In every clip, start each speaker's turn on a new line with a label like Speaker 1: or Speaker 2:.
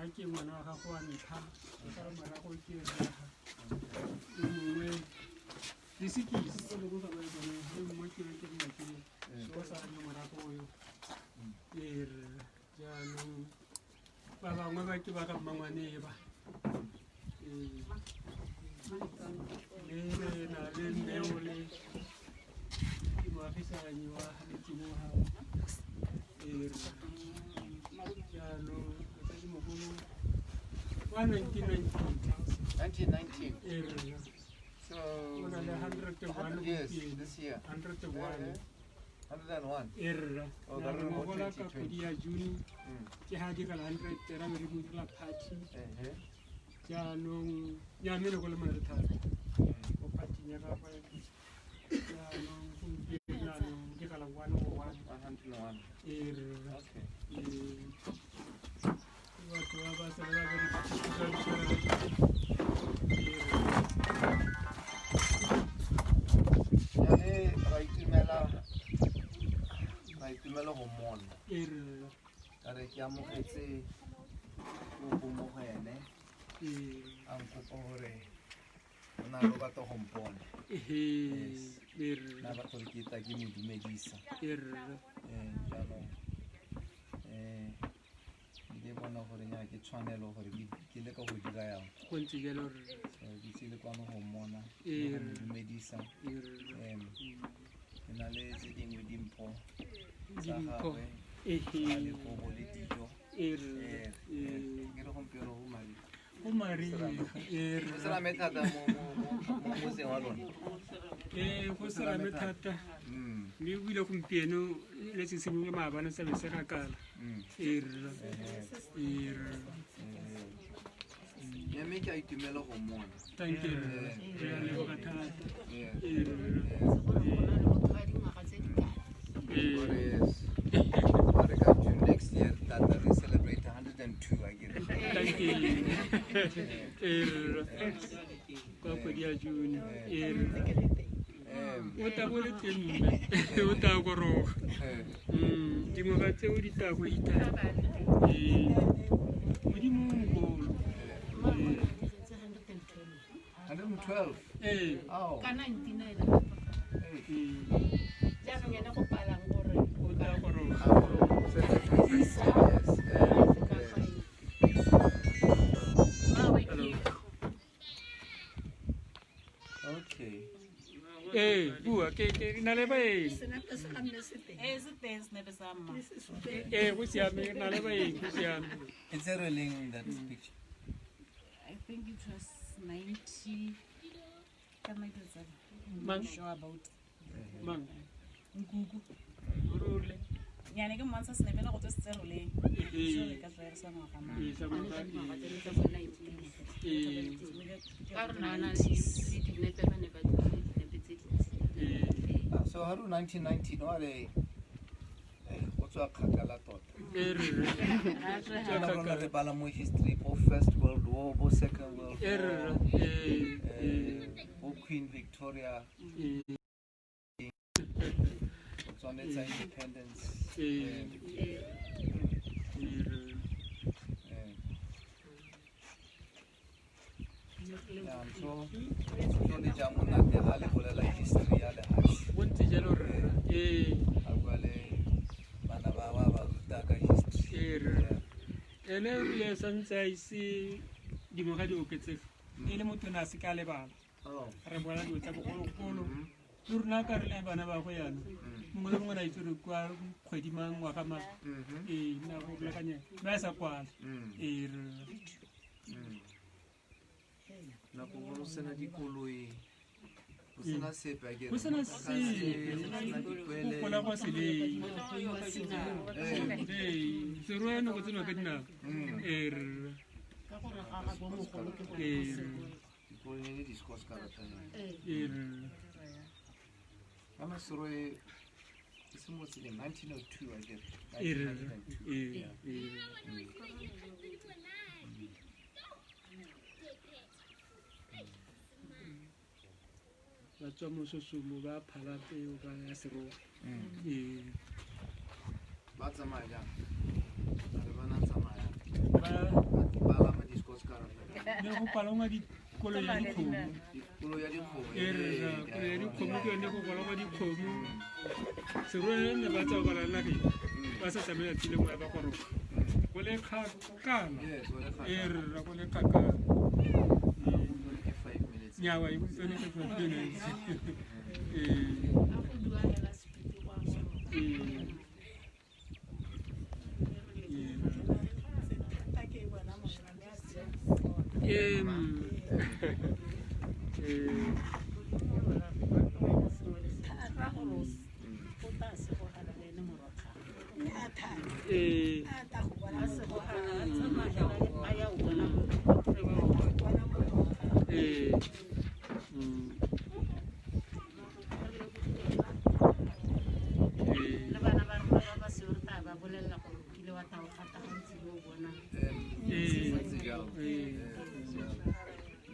Speaker 1: Ke ngwana wa gago wa ntlha, ka morago ke rraga o mongwe le sekisi e le go tsamaya tsone e nngwe ke ke nna ke o sa le morago oyo e re jaanong ba bangwe ba ke ba ga mmangwane ba le re na le mme o le ke moagisanyi wa letsimo ga e re jaanong mosadimogolo wa 1919.
Speaker 2: 1919.
Speaker 1: E re.
Speaker 2: So
Speaker 1: O na le 101.
Speaker 2: 100 years this year.
Speaker 1: 101.
Speaker 2: 101.
Speaker 1: E rra.
Speaker 2: Oh, ka re mo
Speaker 1: Mogola ka
Speaker 2: 2020.
Speaker 1: kgwedi ya June ke ha direla 100 ra be re mo direla party. Jaanong ya mme ne go le monate thata mo party-ing ya gagwe. Jaanong gompieno jaanong direla 101.
Speaker 2: 101.
Speaker 1: E rra.
Speaker 2: Okay.
Speaker 1: Ee, batho ba ba sale ba bereka.
Speaker 2: Yane ra itumela, ra itumela go mmona.
Speaker 1: E rra.
Speaker 2: Ka re ke amogetse kopo mo go ene.
Speaker 1: Ee.
Speaker 2: A nkopa gore o na le o batla go mpona.
Speaker 1: Ehe. E rra.
Speaker 2: Na batla gore ke tla ke mo dumedisa.
Speaker 1: E rra.
Speaker 2: Jaanong ke bona gore nya ke tshwanelo gore ke leka go dira yang.
Speaker 1: Go ntse jalo rra.
Speaker 2: So ke tsile kwano go mmona le go mo dumedisa.
Speaker 1: E rra.
Speaker 2: Ke na le tse dingwe dimpho tsa
Speaker 1: Dimpho.
Speaker 2: gagwe.
Speaker 1: Ehe.
Speaker 2: A le kobo le dijo.
Speaker 1: E rra.
Speaker 2: Ee. Ke re gompieno go madi.
Speaker 1: Go mariga. E
Speaker 2: Go
Speaker 1: rra.
Speaker 2: serame thata mo motseng wa lona.
Speaker 1: Ee, go serame thata. Mme ebile gompieno le se simolole maabane sa be se gakala. E rra. E rra.
Speaker 2: Ya mme ke a itumela go mmona.
Speaker 1: Thank you rra. Re a leboga thata. E rra. Ee.
Speaker 2: Gore gore ka June next year tata re celebrate 102 a ke re.
Speaker 1: Thank you. E rra. Kwa kgwedi ya June. E rra. O tla bo le teng mme o tla goroga. Dingwaga tseo di tla go itha. Ee. Modimo o mogolo. Ee.
Speaker 2: 112.
Speaker 1: Ee.
Speaker 2: Ao.
Speaker 3: Ka 19
Speaker 2: Hey.
Speaker 1: Ee.
Speaker 3: Jaanong ene go palang gore
Speaker 1: O tla goroga.
Speaker 2: A goroga. Yes. Okay.
Speaker 1: Ee, bua ke na le baeng.
Speaker 3: Senepe sa ga mme se teng.
Speaker 4: Ee, se teng senepe sa mma.
Speaker 1: Ee, go siame, re na le baeng, go siame.
Speaker 2: It's a rolling that picture.
Speaker 4: I think it was 90 ka 97. I'm
Speaker 1: Mang?
Speaker 4: not sure about.
Speaker 1: Mang?
Speaker 4: Nkuku.
Speaker 1: Role.
Speaker 4: Nyane ke mmontsha senepe ne go tswe se tseroleng.
Speaker 1: Ehe.
Speaker 4: So re ka tswa re sa ngwaga mang.
Speaker 1: Ee, sa ngwaga, ee.
Speaker 3: Ka gore nana le dinepe ba ne ba dirile dinepe tse dintsi.
Speaker 1: Ee.
Speaker 2: So ha ro 1919 wa re go tswa kgakala tota.
Speaker 1: Ee, rra.
Speaker 2: Kana rona re bala mo history bo First World War, bo Second World
Speaker 1: Ee, rra.
Speaker 2: War,
Speaker 1: Ee, ee.
Speaker 2: bo Queen Victoria,
Speaker 1: Ee.
Speaker 2: go tswanetsa independence.
Speaker 1: Ee. Ee, rra.
Speaker 2: Yeah, so so le ja monate ha le bolela history ya lehatshe.
Speaker 1: Go ntse jalo rra. Ee.
Speaker 2: A bua le bana ba ba ba ruta ka history.
Speaker 1: Ee, rra. Ene o rile santse a ise dingwaga di oketsege e le motho ne a se ka lebala.
Speaker 2: Oh.
Speaker 1: Re bona dilo tsa bogologolo le rona ka re le bana ba go yana mongwe le mongwe na itse gore kwa kgwedi mang ngwaga mang. Ee, nna go rulaganya ba sa kwala. Ee, rra.
Speaker 2: Nako go sena dikoloi, go sena sepe akere.
Speaker 1: Go sena
Speaker 2: Go
Speaker 1: sepe.
Speaker 2: sena
Speaker 1: Go
Speaker 2: dikwele.
Speaker 1: gola kwa seleng. Ee, seroe ne go tsenwa ka dinao. Ee, rra.
Speaker 3: Ka gore ga ga bo mogolo ke gore
Speaker 1: Ee, rra.
Speaker 2: Dikoloi ne le di-scores ka rata.
Speaker 1: Ee, rra.
Speaker 2: Kana seroe e simolotse leng? 1902 akere.
Speaker 1: Ee, rra.
Speaker 2: 1902.
Speaker 1: Ee, ee. Ba tswa mo Sosumo ba phala peo ba ya Serowe. Ee.
Speaker 2: Ba tsamaya jang? Re bana tsamaya.
Speaker 1: Ba Ne go palangwa dikolo ya dikgomo.
Speaker 2: Dikolo ya dikgomo.
Speaker 1: E rra, kolo ya dikgomo ke yone go palangwa dikgomo. Seroleng ne ba tswa ba la nageng ba sa tsamaye tsatsi lengwe ya ba goroga. Go le kgakala.
Speaker 2: Yes, go le kgakala.
Speaker 1: E rra, go le kgakala.
Speaker 2: Ke 5 minutes.
Speaker 1: Nyawa e tsone ke 5 minutes. Ee.
Speaker 3: A go bua hela speed go a goroga.
Speaker 1: Ee. Ee. Ee. Ee. Ee.
Speaker 3: Le bana ba rona ba ba seo re tla ba bolelela gore o kile wa tla o gata gantsi le o bona.
Speaker 1: Ee.
Speaker 2: Ntse jalo.
Speaker 1: Ee.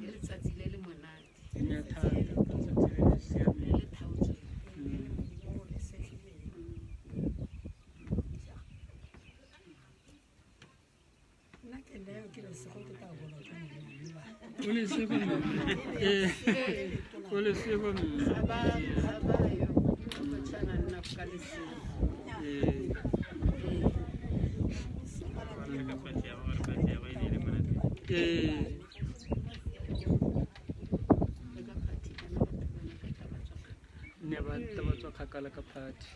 Speaker 3: Ke letsatsi le le monate.
Speaker 1: Mme thata, letsatsi le le siameng.
Speaker 3: Le le thaotsweng.
Speaker 1: O lesego mme. Ee. O lesego mme.
Speaker 3: Ga ba yo, ba tshwana nna ka lesego.
Speaker 1: Ee. Ee.
Speaker 3: Le ka party kana batho ba ne ba tla ba tswa kgakala.
Speaker 1: Ne ba tla ba tswa kgakala ka party.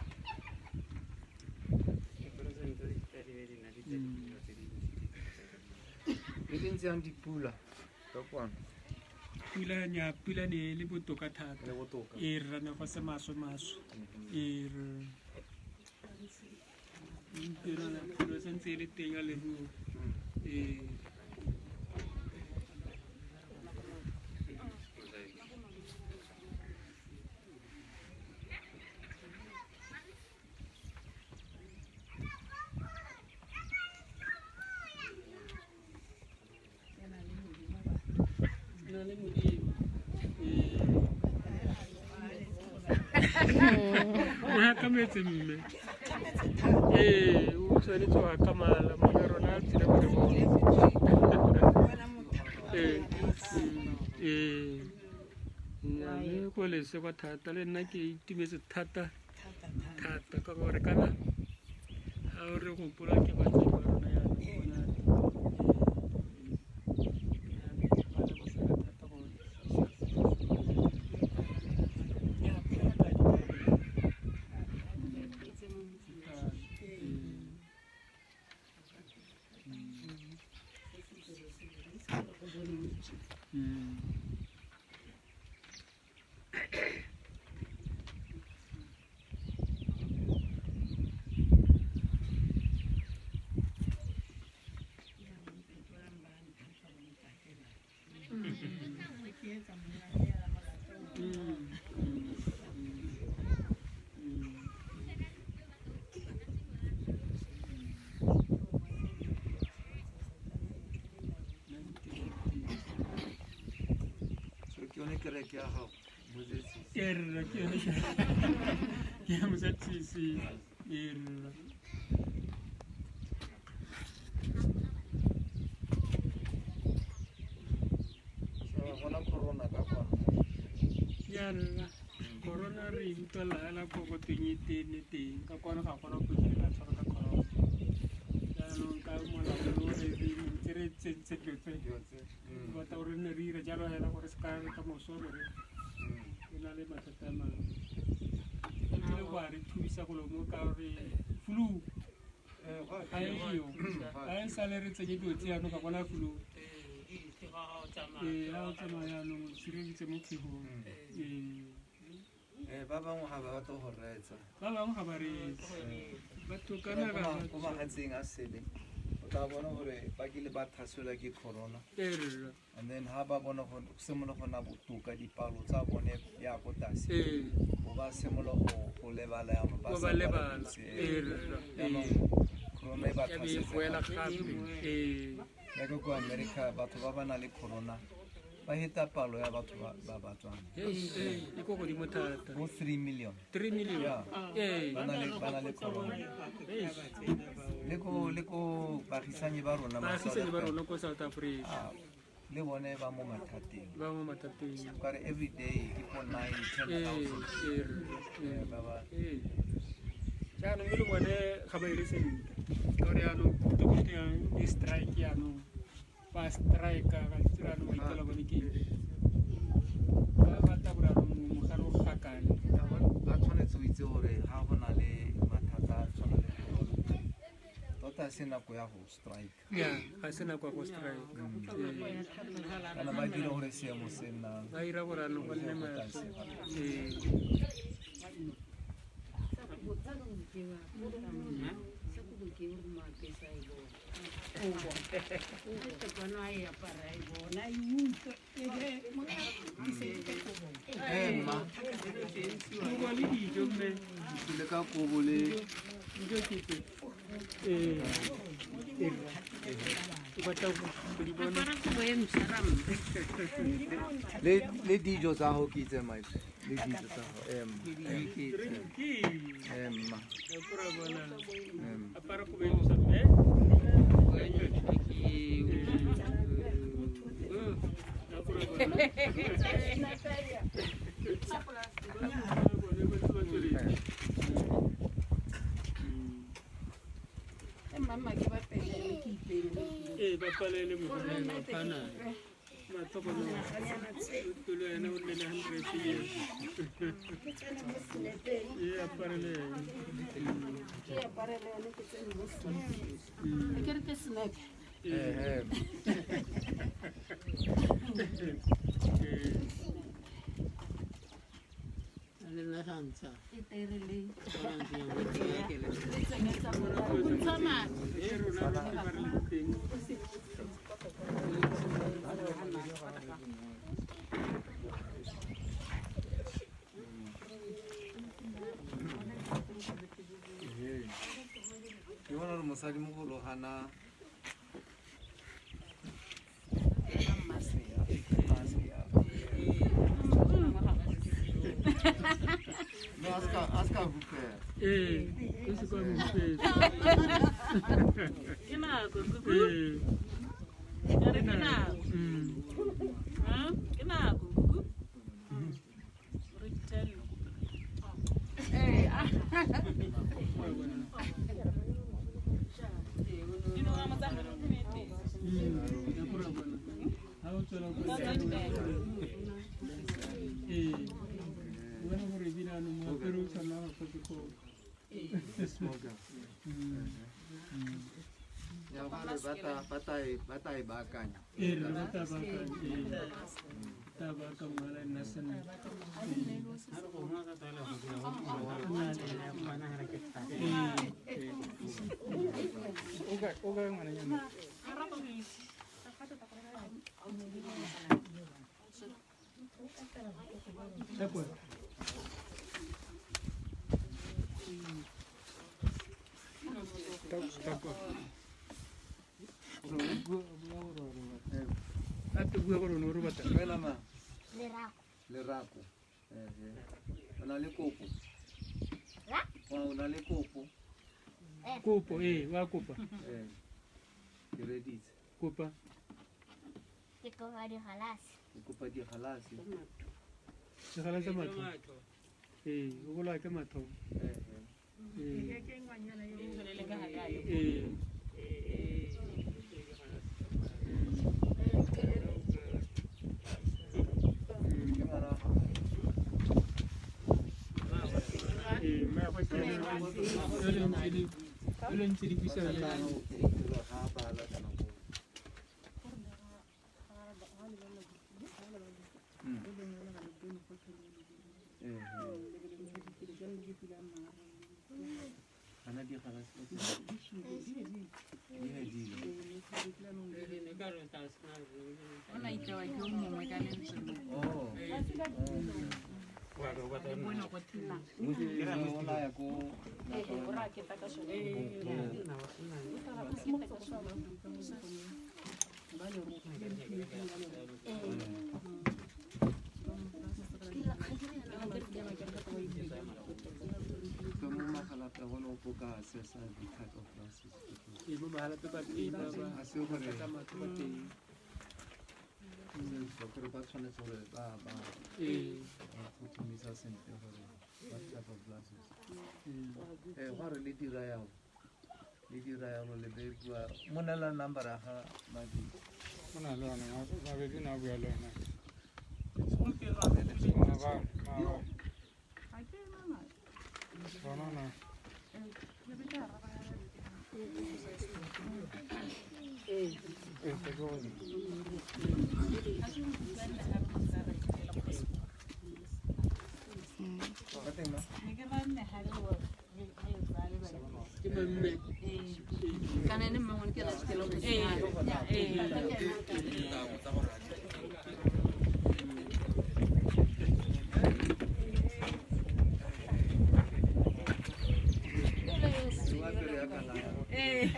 Speaker 2: Le di ntse yang dipula ka kwano.
Speaker 1: Pula nya pula ne le botoka thata.
Speaker 2: Le botoka.
Speaker 1: E rra ne go se maswe maswe. E re pula santse e le teng ya leruo. Ee. Na le Modimo. Ee. O hakametse mme. Ee, o tshwanetse go hakamala monna rona a tsile go re bona. Ee. Ee. Mme go lesego thata le nna ke itumetse thata thata ka gore kana ha o re gopola ke batsadi ba rona jaanong bona.
Speaker 2: So ke yone kereke ya gago, Moses.
Speaker 1: E rra, ke yone ke ya Mosetsisi. E rra.
Speaker 2: So ga gona corona ka kwano.
Speaker 1: Ya rra, corona re e utlwela hela ko go teng e teng le teng ka kwano ga gona ope o kileng a tshwarwa ka corona. Jaanong ka molao o re re ntse re tsentse dilo tse.
Speaker 2: Dilo tse.
Speaker 1: Batla gore re nne re ire jalo hela gore se ka re ka moso be re re na le mathata a mangwe. Ebile go a re thusa golo mo ka gore flu ga e yo. Ga e sale re tsenye dilo tse jaanong ga gona flu. Ee, ha o tsamaya jaanong o sireleditse mo phefong. Ee.
Speaker 2: Ba bangwe ga ba batle go reetsa.
Speaker 1: Ba bangwe ga ba reetse. Batho kana ga ba
Speaker 2: Ko mafatsheng a sele, o tla bona gore ba kile ba tlhaselwa ke corona.
Speaker 1: Ee, rra.
Speaker 2: And then ha ba bona go simolola go nna botoka, dipalo tsa bone ya ko tlase.
Speaker 1: Ee.
Speaker 2: O ba simolola go lebala jaanong, ba
Speaker 1: Go
Speaker 2: sa
Speaker 1: ba lebala.
Speaker 2: dilo tse.
Speaker 1: Ee, rra.
Speaker 2: Jaanong corona e ba
Speaker 1: Ya be e
Speaker 2: tlhasetse
Speaker 1: boela
Speaker 2: gape.
Speaker 1: gape. Ee.
Speaker 2: Jaaka ko America, batho ba ba nang le corona ba heta palo ya batho ba ba tswang.
Speaker 1: Ee, e ko godimo thata.
Speaker 2: Bo 3 million.
Speaker 1: 3 million.
Speaker 2: Yeah.
Speaker 1: Ee.
Speaker 2: Ba na le corona.
Speaker 1: Eish.
Speaker 2: Le ko baagisani ba rona ma
Speaker 1: Baagisani ba rona ko South Africa.
Speaker 2: Le bone ba mo mathateng.
Speaker 1: Ba mo mathateng.
Speaker 2: Kare every day ke po 9 10,000. Ba ba.
Speaker 1: Jaanong le bone ga ba ire sentle. Ka gore jaanong go teng di strike jaanong. Ba strike ga itse jaanong maikelo a bone ke eng. Ba batla gore jaanong mogare o gakale.
Speaker 2: Ba tshwanetse go itse gore ga go na le mathata a tshwana le tota se nako ya go strike.
Speaker 1: Ya, ga se nako ya go strike.
Speaker 2: Kana ba dira gore seemo se nna.
Speaker 1: Ba dira gore jaanong go nne maswe. Kobo le dijo mme.
Speaker 2: Le ka kobo le
Speaker 1: dijo ke tse. O batla go di bona.
Speaker 2: Le dijo tsa go ke itse mai. Le dijo tsa go ma.
Speaker 1: Apara kobo e ntšha mme.
Speaker 3: Mama ke ba pele ke ipele.
Speaker 1: Ba palele mo go nna phana. Ba tlhokomelo. Pelo ena o nne le 100 years. Aparele.
Speaker 3: Ke aparele yone ke tsene mo senepeng. Ke re ke senepe.
Speaker 5: Le nna sa ntsha.
Speaker 3: E tere le. Le tsenyetsa go ntsha madi.
Speaker 1: E rona re ba re le teng.
Speaker 2: Ke bona gore mosadimogolo gana No, a ska hupela.
Speaker 1: O se ka hupela.
Speaker 4: Ke nako, nkuku. Ke nako. Ke nako, nkuku. Re tell you.
Speaker 2: Ya gore ba ta e baakanya.
Speaker 1: Re ba ta baakanya. Ta baakanya la nna sentle. O ka ngwananyana.
Speaker 2: Lerako. O na le kopo? O na le kopo?
Speaker 1: Kopo, wa kopa.
Speaker 2: Ke reditse.
Speaker 1: Kopa.
Speaker 6: Ke kopa digalase.
Speaker 2: Ke kopa digalase.
Speaker 1: Digalase tsa matho. O bolaya ke matho.
Speaker 2: o ka assessa the type of glasses.
Speaker 1: Ee, mo Mahalapye ba teng ba ba
Speaker 2: A se gore
Speaker 1: tsa matlho ba teng.
Speaker 2: Gore ba tshwanetse gore ba
Speaker 1: Ee.
Speaker 2: ba tlhotlhomisa sentle gore what type of glasses.
Speaker 1: Ee.
Speaker 2: Eh, gwa re le dira yalo, le dira yalo, le be bua mo neela number ya ga Madi.
Speaker 7: O na le ona mabedi, na bua le ena.
Speaker 4: Gompieno a
Speaker 7: Maabane, maabane.
Speaker 4: Ga ke na.
Speaker 7: Bona na.
Speaker 3: Ee.
Speaker 7: Ee, ke go.
Speaker 2: Ba teng ma?
Speaker 4: Ne ke ra nne ga le
Speaker 1: Ke mamme.
Speaker 3: Kana ene mmangwane ke la go siana.
Speaker 2: Bua pele ya kana.
Speaker 4: Ee.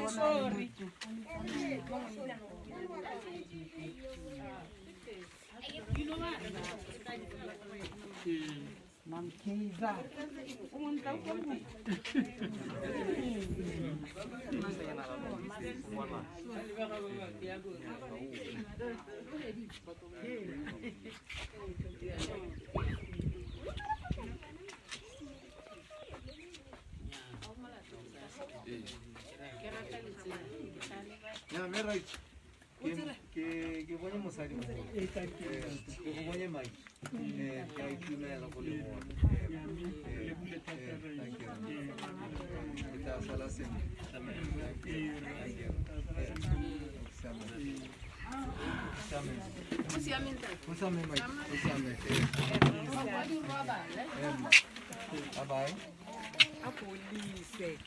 Speaker 4: Sorry.
Speaker 1: Ee.
Speaker 2: Ya, mme right. Ke bone mosadi mogolo.
Speaker 1: Ee, thank you.
Speaker 2: Eh, ke go bone Mike. Eh, ke a itumela go le bona.
Speaker 1: Ya, mme re lebohile thata,
Speaker 2: Eh, thank you.
Speaker 1: Ee.
Speaker 2: Ke tla sala sentle. Thank you. Thank you. Eh, siame. Siame.
Speaker 3: O siame ntate.
Speaker 2: Go siame, Mike. Go siame. Eh. Eh, bye bye.
Speaker 4: A polise.